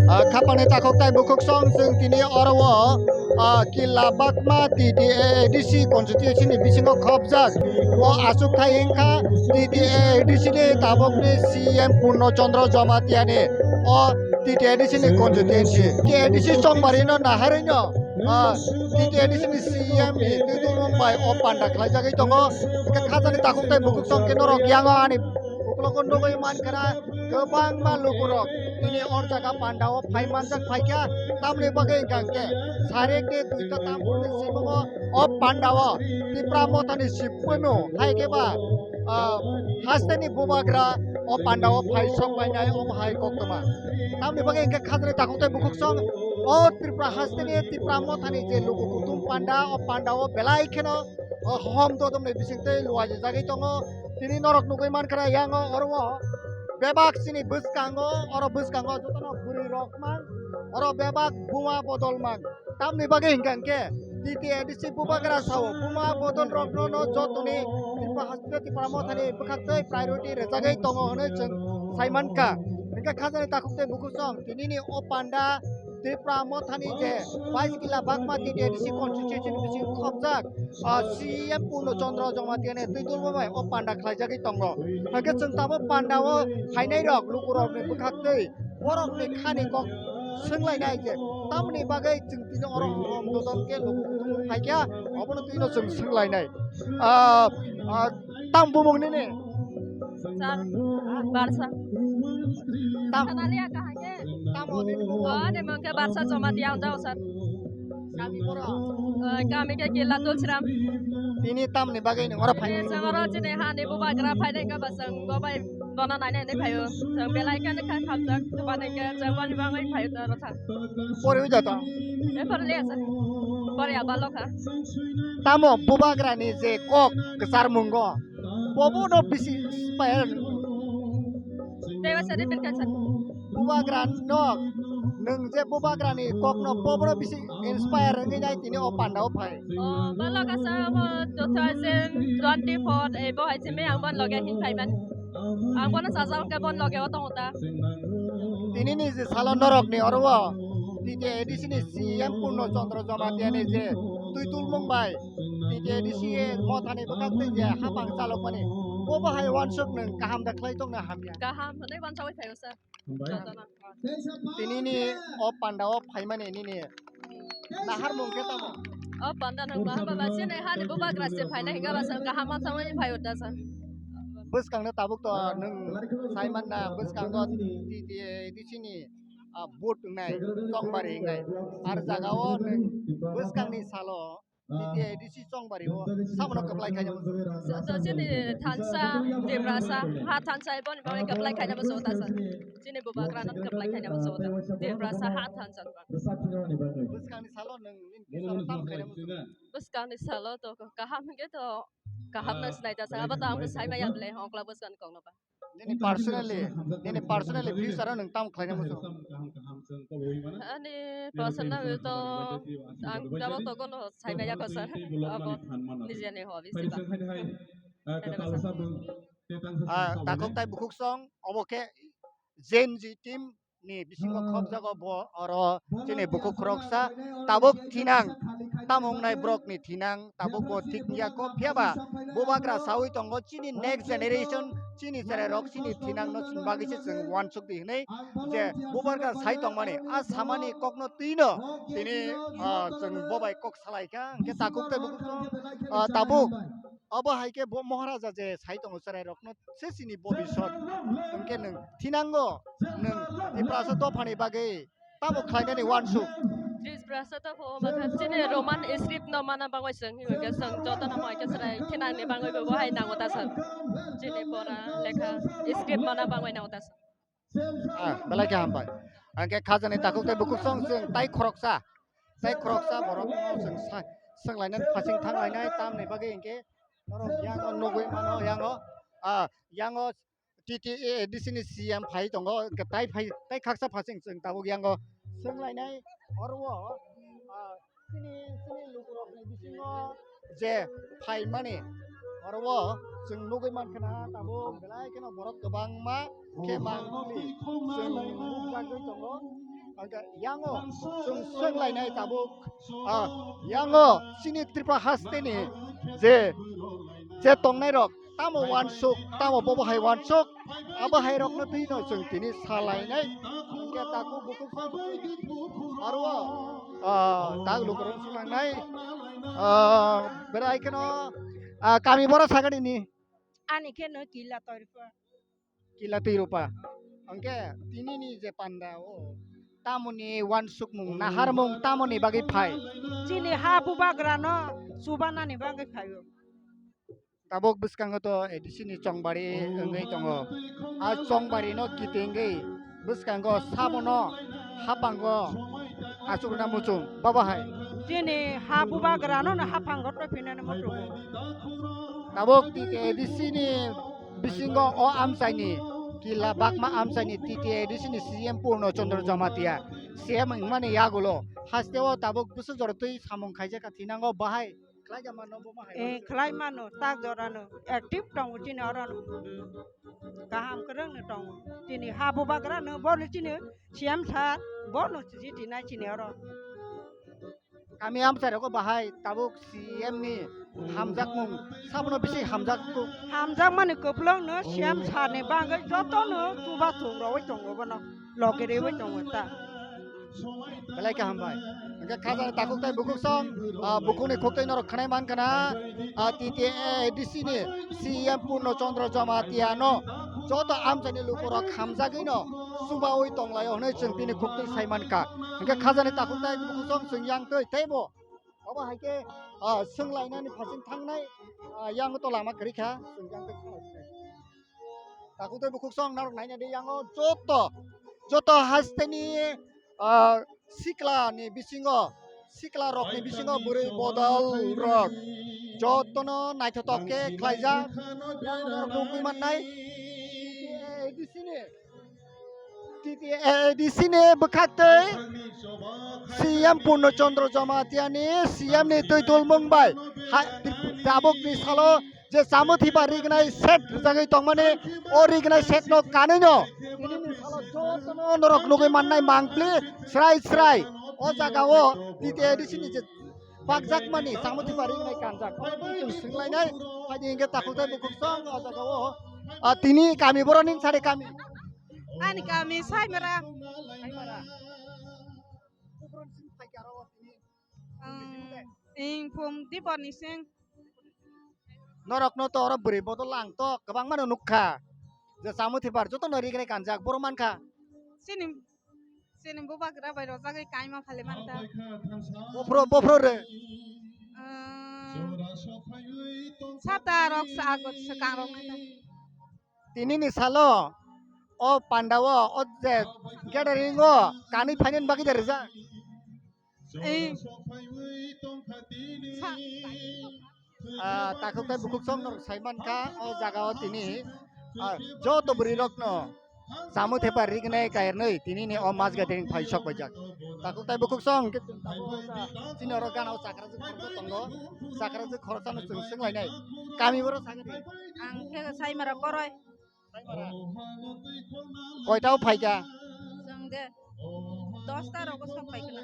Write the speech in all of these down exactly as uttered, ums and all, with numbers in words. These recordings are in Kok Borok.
Ah, khapangni takhuk tai bukhuk song chwng tini oro o, ah, Killa Bakma T T A A D C constituency ni bisingo khopjak. O aswk thai wngkha T T A A D C ni tabukni C M Purno Chandra Jamatia ni o T T A A D C ni constituency. T T A A D C chongmari no naharwi no, ah, T T A A D C ni C M ni twi tongmung bai o panda khlaijagwi tongo. Hwnkhe khajani takhuk tai bukhuk song khe norok yango ani uklogo nugwi mankha na. Kwbangma lukurok tini o jaga pandao phai manjak phaikha, tamni bagwi hwnkha hwnkhe sarikni duita tampurni simongo o pandao Tipra Mothani sipwino hai khe ba, ah, hasteni bubagra o pandao phai sok painai omo hai koktwma. Tamni bagwi hwnkhe khajani takhuk tai bukhuk song o Tripura hasteni Tipra Mothani je luku kutung panda o pandao belai kheno o hom dodom ni bising tei luaijagwi tongo. Tini norok nugwi mankha na yango oro o bebak chini bwskango, oro bwskango jotono bwrwi rok mang, oro bebak buma bodol mang. Tamni bagwi hwnkha hwnkhe T T A A D C bubagra sao buma bodol rokno no jotoni Tripura hasteni Tipra Mothani bwkhak tei priority rwjagwi tongo hwnwi chwng sai mankha. Hwnkhe khajani takhuk tei bukhuk song tinini o panda Tipra Mothani je bais kila bakma T T A D C constituency ni bisingo khopjak, ah, C M Purno Chandra Jamatia ni twi dulbo bai o panda khlaijagwi tongo. Hwnkhe chwng tabuk panda o phainai rok lukurok ni bwkhak twi borok ni khani kok swnglainai je tamoni bagwi chwng tini oro hom dodom khe luku kutung phaikha obono twino chwng swnglainai. Ah, ah, tam bumung nini? Sir, Barsa. Tam. Tamo nini bumung? Oh, ani mung khe Barsa Jamatia ang jao, sir. Kami boro? Eh, kami khe Killa Tulsiram. Tini tamni bagwi nwng oro phai? Eh, chwng oro chini hani bubagra phainai khe ba chwng bo bai bono nainai hinwi phaio. Chwng belai kheno kha khamjak, tubani khe chwng boni bagwi phaio ta oro thang. Pori uja to? Eh, pori le asa. Pori abalo kha. Tamo bubagrani je kok kwchar mungo, bobo no bisi inspire. Tei ba sari pen kaisa. Bubagra no, nwng je bubagrani kokno poboro bisi inspire wngwi nai tini o pandao phai. O, balo kasa abo two thousand twenty-four, eh, bo hai simi ang bon loge hin phaiman. Ang bono sajao ke bon loge o tongo ta. Tinini je salo norokni oro o T T A A D C ni C M Purno Chandra Jamatia ni je twi tulmung bai T T A A D C mothani bwkhak twi je hapang chalokmani, bo bo hai wansuk nwng kaham da khlai tongna hamya. Kaham hwnwi wansawi phaio sir. Jotono. Tinini o panda o phaimani nini naharmung khe tamo? O panda nang ba hamba ba chini hani bubagra se phaina hinga ba sa kaham ma samani phai uta sa. Bwskang no tabuk to nwng sai manna bwskango T T A A D C ni, ah, vote wngnai, chongbari wngnai. Ar jaga o nwng bwskangni salo T T A A D C chongbari o sabono kwplai khaina muchungo. So, so chini thansa Tiprasa ha thansa boni bagwi kwplai khaina muchungo ta sa. Chini bubagra no kwplai khaina muchungo ta. Tiprasa ha thansa. Bwskangni salo nwng nini bisalo tam khaina muchungo? Bwskangni salo to kaham hwnkhe to kaham no sinai ta sa. Abo to ang sai maya ble hokla bwskangni kokno ba. Nini personally, nini personally future o nwng tamo khlaina muchungo? Ani personal to ang tabok to kono saina yakho sir. Abo nijeni hobby se ba. Ah, takhuk tai bukhuk song, obo khe Gen Z team ni bisingo khopjago bo oro chini bukhuk khoroksa tabuk thinang tamo wngnai borok ni thinang tabuk bo thik ya kho phiya ba bubagra sawi tongo chini next generation chini cherai rok chini thinang no chini bagwi se chwng wansuk di hinwi je bubagra sai tongmani a samani kokno twino tini, ah, chwng bobai kok salai kha hwnkhe takhuk tei bukhuk, ah, tabuk obo hai khe bo Maharaja je sai tongo cherai rokno se chini bobisot. Hwnkhe nwng thinango nwng Tiprasa dophani bagwi tamo khlainani wansuk? Tiprasa dopha o makha chini Roman script no mana bangwi chwng hinkhe chwng jotono moi khe chwrai khinani bangwi bo hai nango ta sir. Chini pora lekha script mana bangwi nango ta sir. Ah, belai khe hambai. Hwnkhe khajani takhuk tei bukhuk song chwng tai khoroksa, tai khoroksa borok no chwng sa-, swnglainani phasing thanglainai tamni bagwi hwnkhe norok yango nugwi mano yango, ah, yango T T A A D C ni C M phai tongo, hwnkhe tai phai, tai khaksa phasing chwng tabuk yango swnglainai oro o, ah, chini, chini lukurokni bisingo je phaimani, Oro o chwng nugwi mankha na tabuk belai kheno borok kwbangma khe mangmani chwng nukjagwi tongo. Hwnkhe yango chwng swnglainai tabuk, ah, yango chini Tripura hasteni je, je tongnairok tamo uansuk, tamo bobo hai uansuk, abo hairokno twino chwng tini salainai. Hwnkhe takhuk bukhuk aro o, ah, tak lukurok swnglangnai, ah, berai kheno, ah, kami boro sakani ni. Ani khe no kila torpa. Kila twi rupa. Hwnkhe tini ni je panda o tamoni uansukmung, naharmung tamoni bagwi phai? Chini ha bubagra no chubanani bagwi phaio. Tabuk bwskango to A D C ni chongbari wngwi tongo. A chongbari no kitingwi bwskango sabono hapango achukna muchung baba hai. Chini ha bubagra no haphango to phinani muchung. Tabuk T T A D C ni bisingo o amchaini kila bakma amchaini T T A D C ni C M Purno Chandra Jamatia C M wngmani yagulo haste o tabuk bwswk jora twi samung khaijak kha thinango bahai khlai ja mano bo ma hai. Eh, khlai mano, tak jora no active tongo chini oro no. Hmm. Kaham kwrwng no tongo. Chini ha bubagra no bo no chini C M sir bo no chiti nai chini oro. Kami amchai rogo bahai tabuk C M ni hamjakmung sabono bisi hamjakgo. Hamjakmani kwplwng no C M sir ni bagwi joto no chuba chung rogwi tongo bono, logi rwi tongo ta. Belai khe hambai. Hwnkhe khajani takhuk tai bukhuk song, ah, bukhukni khuk tai norok khwnai mankha na, ah, T T A D C ni C M Purno Chandra Jamatia no joto amchaini lukurok hamjagwi no chubawi tonglaio hwnwi chwng bini khuk tai sai mankha. Hwnkhe khajani takhuk tai bukhuk song chwng yang twi teibo. Obo hai khe, ah, swnglainani phasing thangnai, ah, yang to lama kwrwi kha, swng yang twi kha. Takhuk tei bukhuk song narwk naina di yango joto, joto hasteni, ah, sikla ni bisingo, sikla rok ni bisingo bwrwi bodol rok jotono naithotok khe khlaijak. Yang norok nugwi mannai. A D C ni T T A D C ni bwkhaktwi C M Purno Chandra Jamatia ni C M ni twi dulmung bai ha-, tabuk ni salo je Chamuthipa rignai set rwjagwi tongmani, o rignai set no kanwi no tini ni salo jotono norok nugwi mannai mangpli srai srai o jaga o T T A D C ni je bakjakmani Chamuthipa rignai kanjak. Chwng swnglainai, phaidi hwnkhe takhuk tai bukhuk song o jaga o. Ah, tini kami borok ning sari kami. Ani kami Saimara. Saimara. Ang, ing phung Dipor ni sing. Norok no to oro bwrwi bodol lang to kwbangma no nukha. Je Chamuthipa joto no rignai kanjak borok mankha. Sini Chini bubagra bai rojagwi kaima phale manta. Bophro, bophro re. Ehm, sata rok sa agot swkang rok nai ta. Tini ni salo o panda o, o je gathering o kanwi phainani bagwi de rijak. Eh. Sa- Ah, takhuk tai bukhuk song norok sai mankha o jaga o tini, ah, joto bwrwi rokno Chamuthipa rignai kairnwi tini ni o mas gathering phai sok paijak. Takhuk tai bukhuk song hwnkhe chwng tabuk chini oro gana o chakrajwk khoroksa tongo, chakrajwk khoroksano chwng swnglainai. Kami boro sakani. Ang khe Saimara Koroi. Koita o phaikha? Chwng de dosta rogo sok phaikha na.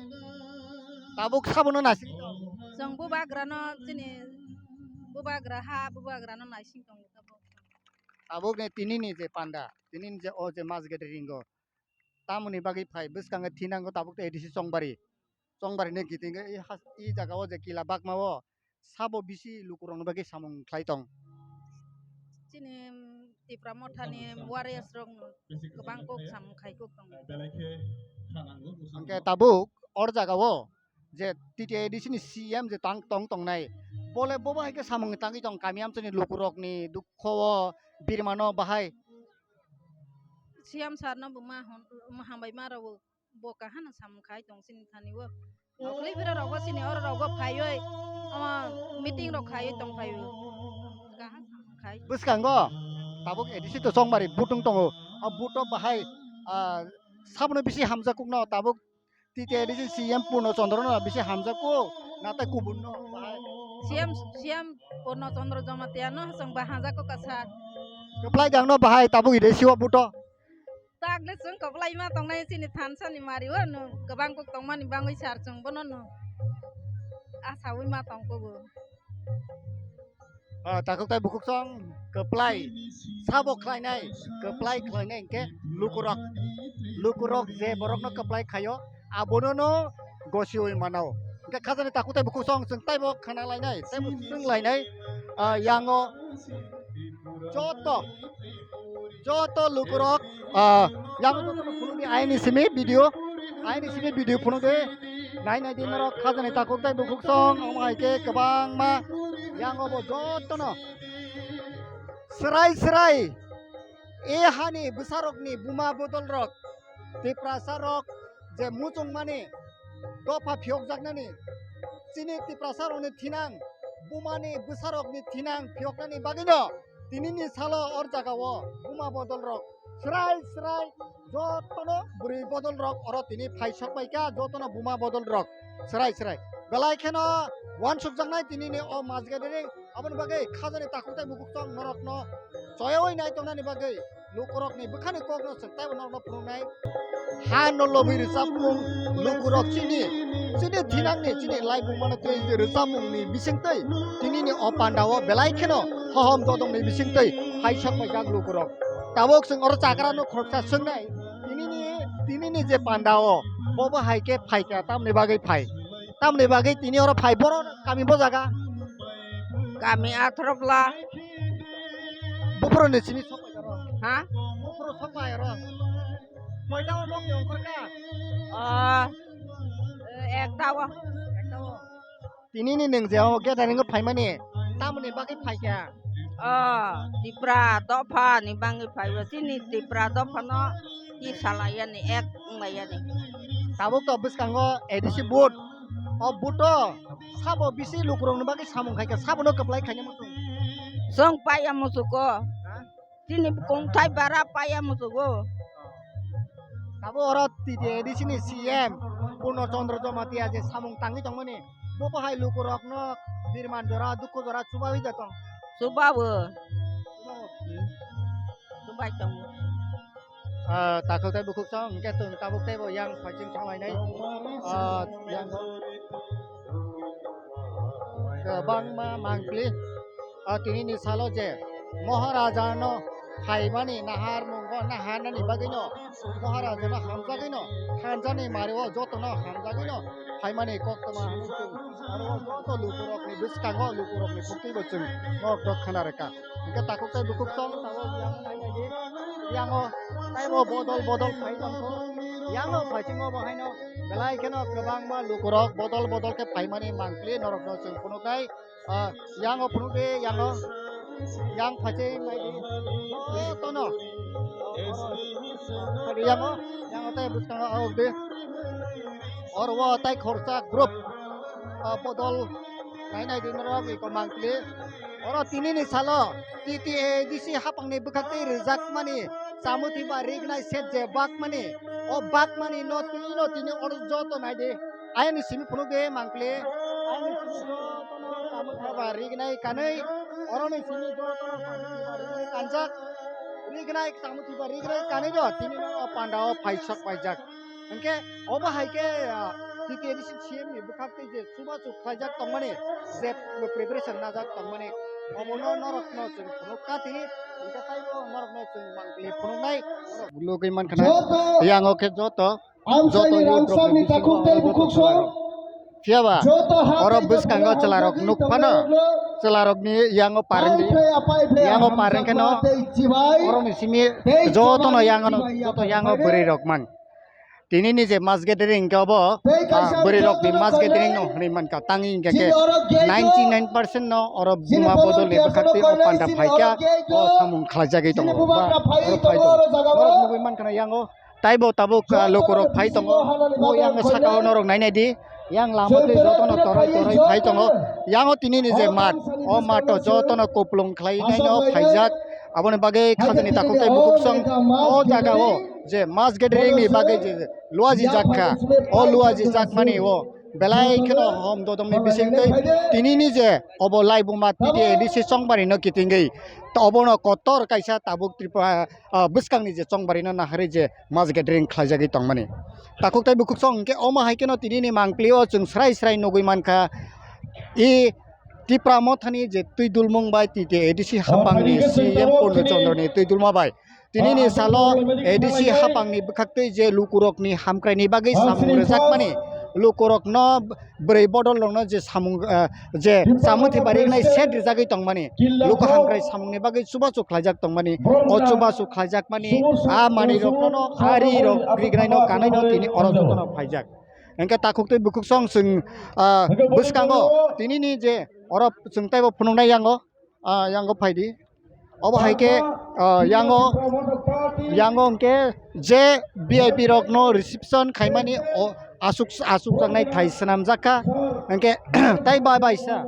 Tabuk sabono nasing. Chwng bubagrano chini bubagra ha bubagrano naising tongo tabuk. Tabuk ni tini ni je panda, tini ni je o je mas gathering o. Tamoni bagwi phai bwskango thinango tabuk to A D C chongbari. Chongbari ni kiting i has-, i jaga o je kila bakma o sabo bisi lukurokni bagwi samung khlai tong. Chini Tipra Mothani warriors rokno kwbang kok samung khai kok tongo. Hwnkhe tabuk or jaga o je T T A D C ni C M je tang tong tongnai, bole bobo hai khe samung tangwi tong kami amchani lukurokni dukho o birmano bahai. C M sir no bo ma hon-, ma hambai ma rwo. Bo kahano samung khai tong chini thani o. Nokli bwrwi rok bo chini oro rok bo phaiwi, omo meeting rok khaiwi tong phaiwi. Kaham samung khai. Bwskango tabuk A D C to chongmari butung tongo. O buto bahai, ah, sabono bisi hamjakukno tabuk T T A D C C M Purno Chandra no bisi hamjakuk. Natai kubun no bahai. C M, C M Purno Chandra Jamatia no chwng bahai hajak kok kasa. Kwplai gang no bahai tabuk ide siwa buto. Tak le chwng kwplai ma tongnai chini thansa ni mari o no kwbang kok tongmani bangwi sar chwng bono no asawi ma tong kogo. Ah, takhuk tai bukhuk song kwplai sabo khlainai, kwplai khlainai hwnkhe lukurok, lukurok je borokno kwplai khaio, abono no gosiwi mano. Hwnkhe khajani takhuk tai bukhuk song chwng taibo khana lainai, taibo swng lainai, ah, yango joto, joto lukurok, ah, yango joto phunukdi aini simi video, aini simi video phunukdi, nai nai di norok khajani takhuk tai bukhuk song, omo hai khe kwbangma yango bo jotono swrai swrai e hani bwsarokni buma bodolrok, Tiprasarok je muchungmani dopha phiyokjaknani, chini Tiprasarokni thinang, bumani bwsarokni thinang phiyoknani bagwino tinini salo or jagao buma bodolrok swrai swrai jotono bwrwi bodolrok oro tini phaisok paikha, jotono buma bodolrok swrai swrai belai kheno uansukjaknai tinini o mas gathering. Aboni bagwi khajani takhuk tai bukhuk tong norokno choyawi nai tongnani bagwi lukurokni bwkhani kokno chwng taibo norokno phunuknai. Ha no lobwi rwchapmung lukurok chini, chini thinangni, chini laibumano tei je rwchapmungni bisingtwi tinini o pandao belai kheno hohom dodongni bisingtwi phaisok paijak lukurok. Tabuk chwng oro chakrano khoroksa swngnai, tinini, tinini je pandao bobo hai khe phaikha tamni bagwi phai. Tamni bagwi tini oro phai, boro kami bo jaga? Kami Athrobla. Buphuru ni simi sok pai oro. Ha? Buphuru sok pai oro. Koita o nok ni ongkhor kha? Ah, ekta o. Ekta o. Tini ni nwng je o gathering o phaimani, tamoni bagwi phaikha? Ah, Tipra dopha ni bangwi phaiba. Chini Tipra dopha no ki salai yani, ek wng lai yani. Tabuk to bwskango A D C vote. O buto sabo bisi lukurokni bagwi samung khaikha, sabono kwplai khaina muchung. Chwng paiya muchugo. Ha? Chini kongthai bara paiya muchugo. Abo oro T T A D C ni C M Purno Chandra Jamatia je samung tangwi tongmani, bo bahai lukurokno birman jora, dukhu jora chubawi da tong. Chubawo. Chubai tongo. Ah, takhuk tei bukhuk song hwnkhe chwng tabuk teibo yang phaising thanglainai. Ah, yang kwbangma mangpli. Ah, tinini salo je Maharajano phaimani naharmungo naharnani bagwino, Maharajano hamjagwino, thanjani mario jotono hamjagwino phaimani koktwma hwnwi chwng aro joto lukurokni bwskango lukurokni bwtwibo chwng norok khna rwkha. Hingke takhuk tei bukhuk song tabok yang nai nai di. Yango taibo bodol bodol phai tongkho. Yango phaisingo bo haino belai kheno kwbangma lukurok bodol bodol khe phaimani mangpli norokno chwng phunuknai. Ah, yango phunukdi, yango yang phaising nai di. Jotono. Yango, yango tei bwskango aokdi. Oro o tai khoroksa group, ah, bodol nai nai di norok iko mangpli. Oro tinini salo T T A D C haphangni bwkhaktwi rwjakmani Chamuthiba Rignai set je bakmani, o bakmani no twi no tini oro joto nai di. Ayani simi phunuk di mangpli. Ayani simi jotono Chamuthiba Rignai kanwi, oroni simi jotono Chamuthiba Rignai kanjak. Rignai Chamuthiba Rignai kanwi do tini no o panda o phaisok paijak. Hingke obo hai khe, ah, T T A D C C M ni bwkhak tei je chubachu khlaijak tongmani, je preparation najak tongmani, omono norokno chwng phunuk kha tini, hingke taibo norokno chwng mangpili phunuknai. Lugui mankha na, yang o khe joto, joto youth rokni bisingo oro joto chwlarok. Phiya ba, oro bwskango chwlarok nuk phano, chwlarokni yango parengdi, yango pareng kheno, oroni simi jotono yango, joto yango bwrwi rok man. Tini ni je mass gathering hingke obo, ah, bwrwi rok ni mass gathering no hinui mankha, tangwi hingke khe ninety nine percent no oro buma bodol ni bwkhak tei o panda phaikha, o samung khlaijagwi tongo, ba oro phai tongo. Borok nugui mankha na yango, taibo tabuk, ah, lukurok phai tongo, o yang saka o norok nai nai di, yang lama twi jotono torai torai phai tongo, yango tini ni je mat, o mato jotono kupulung khlai nai no phaijak, aboni bagwi khajani takhuk tei bukhuk song o jaga o. Je mass gathering ni bagwi je luaji jak kha, o luaji jakmani o Belai kheno hom dodongni bisingtwi tinini je obo laibuma T T A D C chongbarino kitingwi, obono kotor kaisa tabuk Tripura, ah, bwskangni je chongbarino naharwi je mass gathering khlaijagwi tongmani. Takhuk tei bukhuksong hwnkhe omo hai kheno tinini mangpilio chwng srai srai nugwi mankha. I Tipra Mothani je twidulmung bai T T A D C hapangni C M Purno Chandroni twidulma bai tinini salo A D C hapangni bwkhaktwi je lukurokni hamkraini bagwi samung rwjakmani, lukurokno bwrwi bodolrokno je samung, eh, je samung thwiba rinai set rijagwi tongmani, luku hamkrai samungni bagwi chubachu khlaijak tongmani, o chubachu khlaijakmani, a manwirokno, a rirok rigraino kanaino tini oro jotono phaijak. Hwnkhe takhuk tei bukhuksong chwng, ah, bwskango tinini je oro chwng teibo phunuknai yango, ah, yango phaidi. Obo hai khe, ah, yango, yango hwnkhe je V I P rokno reception khaimani o asuk, asukjaknai thai swnamjak kha. Hwnkhe tai bai bai sa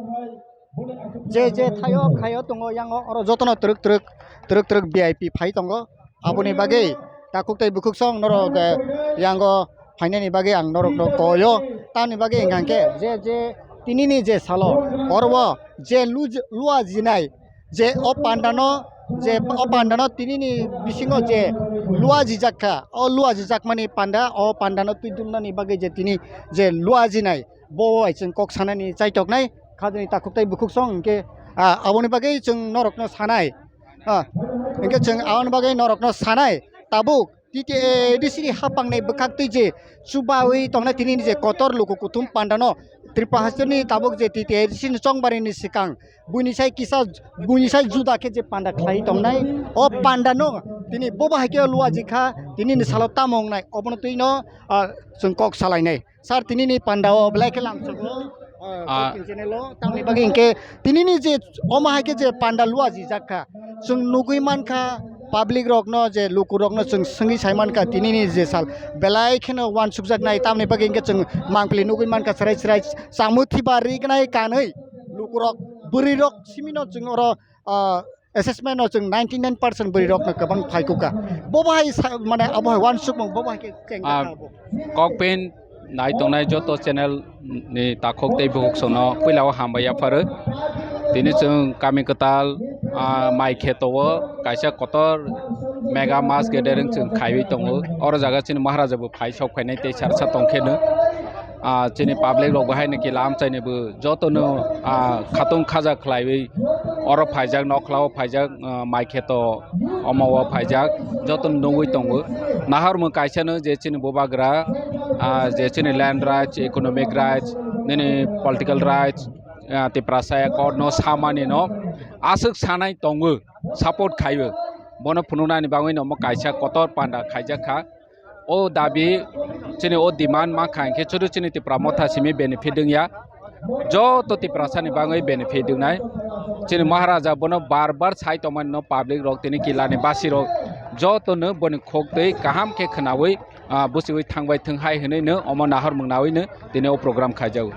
je je thaio khaio tongo yango oro jotono twrwk twrwk, twrwk twrwk V I P phai tongo. Aboni bagwi takhuk tei bukhuksong norok, eh, yango phainani bagwi ang norokno koyo. Tamni bagwi hwnkha khe je, je tinini je salo oro o je luj-, lua jinai je o pandano, je o pandano tinini bisingo je lua jijak kha, o lua jijakmani panda, o pandano twi dumnani bagwi je tini je lua jinai, bo bai chwng kok sanani chaitoknai khajani takhuk tei bukhuksong hwnkhe, ah, aboni bagwi chwng norokno sanai. Ah, hwnkhe chwng aboni bagwi norokno sanai, tabuk T T A D C ni hapangni bwkhaktwi je chubawi tongnai tini je kotor luku kuthum pandano Tripura hasteni tabuk je T T A D C ni chongbarini swkang buini sai kisa, buini sai juda khe je panda khlai tongnai, o pandano tini bobo hai khe lua jikha, tinini salo tamo wngnai, obono twino, ah, chwng kok salainai. Sir, tinini pandao belai khe lamsogo, ah, ah, Koikin channel o. Tamni bagwi hwnkhe tinini je omo hai khe je panda lua jijak kha, chwng nugwi mankha public rokno je luku rokno chwng swngwi sai mankha tinini je sal belai kheno uansukjaknai. Tamni bagwi hwnkhe chwng mangpili nugwi mankha chwrai chwrai chamwi thiba rignai kanwi lukurok bwrwirok simino chwng oro, ah, assessment o chwng ninety nine percent bwrwi rokno kwbang phaikukha. Bo bahai sa-, mane abo hai uansukmung bo bahai khe chengkha. Ah, abo. Kokpin nai tongnai joto channel ni takhuk tei bukhuksongno puila o hambai yapharo. Tini chwng kami kwtal, ah, mai kheto o kaisa kotor mega mass gathering chwng khaiwi tongo. Oro jaga chini Maharaja bo phai sok phainai tei sarsa tongkheno. Ah, chini public rok bo haino kila amchaini bo jotono, ah, khatung khaja khlaiwi oro phaijak, nokhlao phaijak, ah, mai kheto omo o phaijak, jotono nugwi tongo. Nahar mung kaisa no je chini bubagra, ah, je chini land rights, economic rights, nini political rights, ah, Tiprasa accord no samani no aswk sanai tongo, support khaiwi. Bono phunuknani bagwi no omo kaisa kotor panda khaijak kha. O dabi chini o demand ma kha hinkhe chudu chini Tipra Motha simi benefit wngya. Joto Tiprasani bagwi benefit wngnai. Chini Maharaja bono bar bar sai tongmani no public rok tini kilani basi rok jotono boni khok twi kaham khe khwnawi, ah, busiwi thangbai thwng hai hwnwi no omo nahor mung nawi no tini o program khaijago.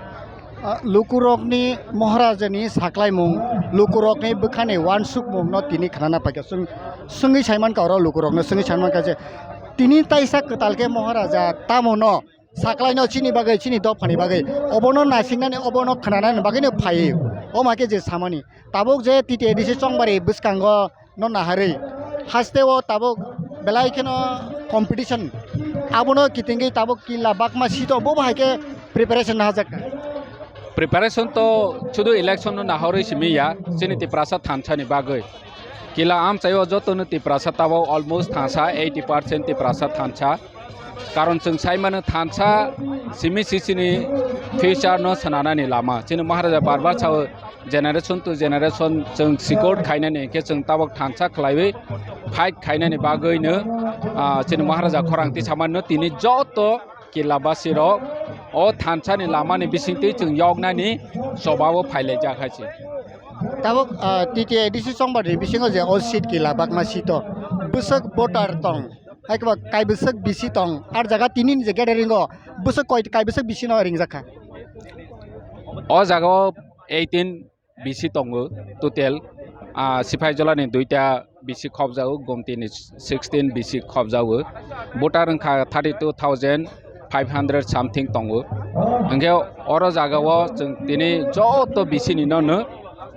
Ah, lukurokni Maharajani saklaimung, lukurokni bwkhani uansukmungno tini khnana paikha. Chwng swngwi saimankha oro lukurokno swngwi saimankha je tini taisa kwtal khe Maharaja tamono saklaino chini bagwi, chini dophani bagwi obono naisingmani, obono khnanani bagwino phaiwi. Omo hai khe je samani tabuk je T T A D C chongbari bwskango no naharwi haste o tabuk belai kheno competition, abono kitingwi tabuk killa bakma seat o bo hai khe preparation nahajak kha. Preparation to sudu election no nahorwi simi ya, chini Tiprasa thansa ni bagwi. Killa amchai o joto no Tiprasa tabuk almost thansa, eighty percent Tiprasa thansa. Karon chwng sai mano thansa simi si chini future no swnanani lama. Chini Maharaja bar bar sao generation to generation chwng sikor khainani, hinkhe chwng tabuk thansa khlaiwi fight khainani bagwino, ah, chini Maharaja khorang tisamano tini joto killa basi rok o thansani lamani bisingtwi chwng yoknani chobao phailaijak hai se. Tabuk, ah, T T A D C chongbari bisingo je o seat killa bakma seat o bwswk voter tong, hai khe bo kaibwswk bisi tong, ar jaga tini ni je gathering o bwswk koi kaibwswk bisi no ringjak kha. O jaga o eighteen B C tongo total. Ah, Sipaijala ni duita B C khobjago, Gomti ni sixteen B C khobjago. Voter wngkha thirty two thousand five hundred something tongo. Hingke oro jaga o chwng tini joto bisini no no,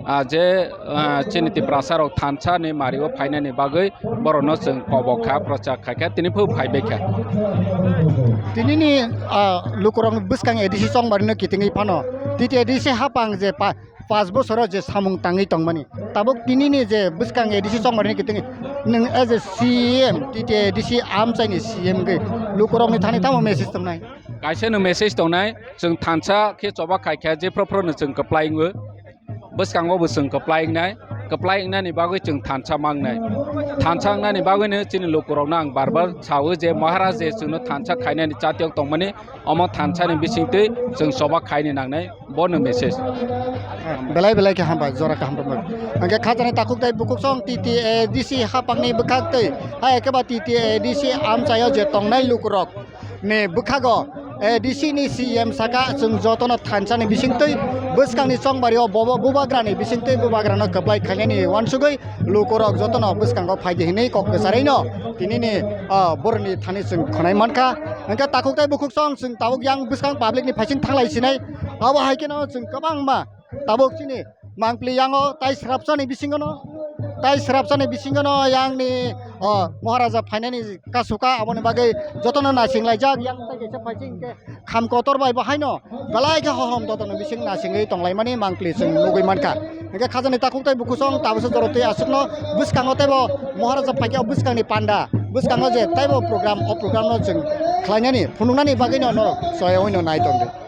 ah, je, ah, chini Tiprasa rok thansa ni mari o phainani bagwi borok no chwng kobok kha, prochar khai kha, tini phu phai bai kha. Tini ni, ah, lukurok bwskang A D C chongmari no kitingwi phano, T T A D C hapang je pa-, paanch bosoro je samung tangwi tongmani, tabuk tini ni je bwskang A D C chongmari no kitingwi nwng as a C M, T T A D C amchai ni C M gwi lukurok ni thani tamo message tongnai? Kaisa no message tongnai, chwng thansa khe choba khai kha, jephru phru no chwng kwplai wngo. Bwskango bo chwng kwplai wngnai, kwplai wngnani bagwi chwng thansa mangnai. Thansa wngnani bagwino chini lukurokno ang bar bar sao je Maharaj je chwngno thansa khainani chatiyok tongmani, omo thansani bisingtwi chwng choba khaini nangnai, bono message. Belai belai khe hambai, jora kaham rwmani. Hwnkhe khajani takhuk tei bukhuk song T T A D C hapangni bwkhaktwi, hai khe ba T T A D C amchaio je tongnai lukurok ni bwkhago, eh, D C ni C M saka, chwng jotono thansani bisingtwi bwskangni chongbario bobo bubagrani bisingtwi bubagrano kwplai khainani uansugwi lukurok jotono bwskango phaidi hinwi kok kwcharwino tinini, ah, boroni thani chwng khwnai mankha. Hwnkhe takhuk tei bukhuk song chwng tabuk yang bwskang public ni phaising thanglai sinai, abo hai kheno chwng kwbangma tabuk chini mangpili yango tai srapsani bisingono, tai srapsani bisingono yangni, o, Maharaja phainani kasuka, aboni bagwi jotono naisinglaijak, yang tai kaisa phaising hwnkhe kham kotor bai bo haino belai khe hohom dotokni bising naisingwi tonglaimani mangpili chwng nugwi mankha. Hwnkhe khajani takhuk tai bukhusong tabuksa jorotwi aswkno bwskango teibo Maharaja phaikhe o bwskangni panda, bwskango je teibo program, o programno chwng khlainani, phunuknani bagwino norok choyaoino nai tongdi.